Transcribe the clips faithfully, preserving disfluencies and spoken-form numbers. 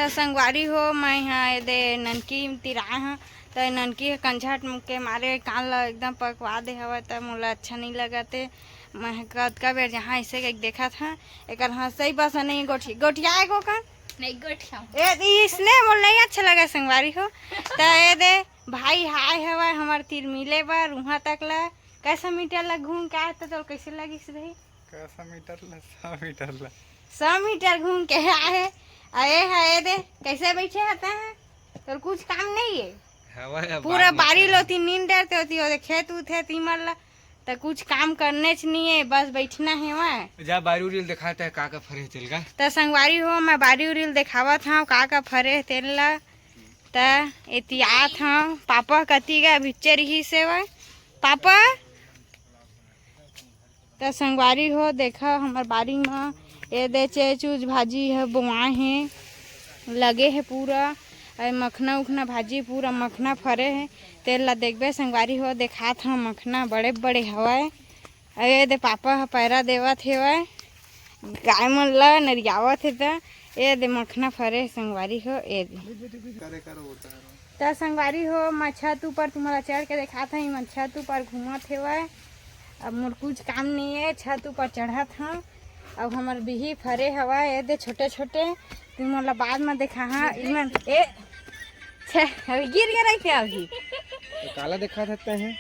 त संगवारी हो, मैं ह एदे ननकी तिरा ह, त ननकी ह कंझट के मारे कान ल एकदम पकवा दे हवय, त मोला अच्छा नइ लगत हे। मैं ह कतका बेर जहाँ ऐसे कइके देखत ह, एकर हंसई बस नहीं गोठी-, गोठियाए को कन। नहीं गोठियाऊं। ए, इसने मोला नहीं अच्छा लगा संगवारी हो। त एदे भाई हाय हवय हमर तीर मिले बर, उहाँ तक ला कैसा मीटर ला घूम के आए, त तोर कैसे लगिस भाई? कैसा मीटर ला? सौ मीटर ला। सौ मीटर घूम के आए। अरे हाय दे, कैसे बैठे हता है? तोर कुछ काम नहीं है? हवा है, पूरा बारी लो तीन नींद डरते होती हो, खेत उत है तीमर ला, त कुछ काम करने च नहीं है, बस बैठना है वहाँ। जा बारी उरी ल दिखाते हैं, का का फरे तेल का। त संगवारी हो, मैं बारी उरी ल दिखावत हूँ, का का फरे तेल ला। त एती आत हूँ, पापा कती गा भिच्चे रही से वह। पापा, त संगवारी हो, देखा हमर बारी म एदे चेचूज भाजी ह बोआए हे, लगे हे पूरा। अउ मखना उखना भाजी, पूरा मखना फरे हे, तेल ला देखबे संगवारी हो। देखात ह मखना बड़े बड़े हवय। अउ एदे पापा ह पैरा देवत हेवय, गाय मन ला नरियावत हे। त एदे मखना फरे हे संगवारी हो, एदे। त संगवारी हो, मैं छत ऊपर तुम्हारा चढ़ के देखात हूँ, मैं छत ऊपर घूमत हेवय। अब मोर कुछ काम नहीं है, छत ऊपर चढ़त हूँ। अब हमर बिही फरे हवय, एदे छोटे छोटे, तुमन ला बाद में देखा। हाँ, इमन, ए, छे, अभी गिर गए रही थे अभी। तो काला देखा सकते हैं,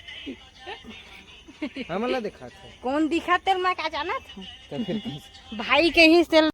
हमन ला देखा था। कौन दिखा तेल मैं का जाना था? तो फिर कैसे? भाई के ही तेल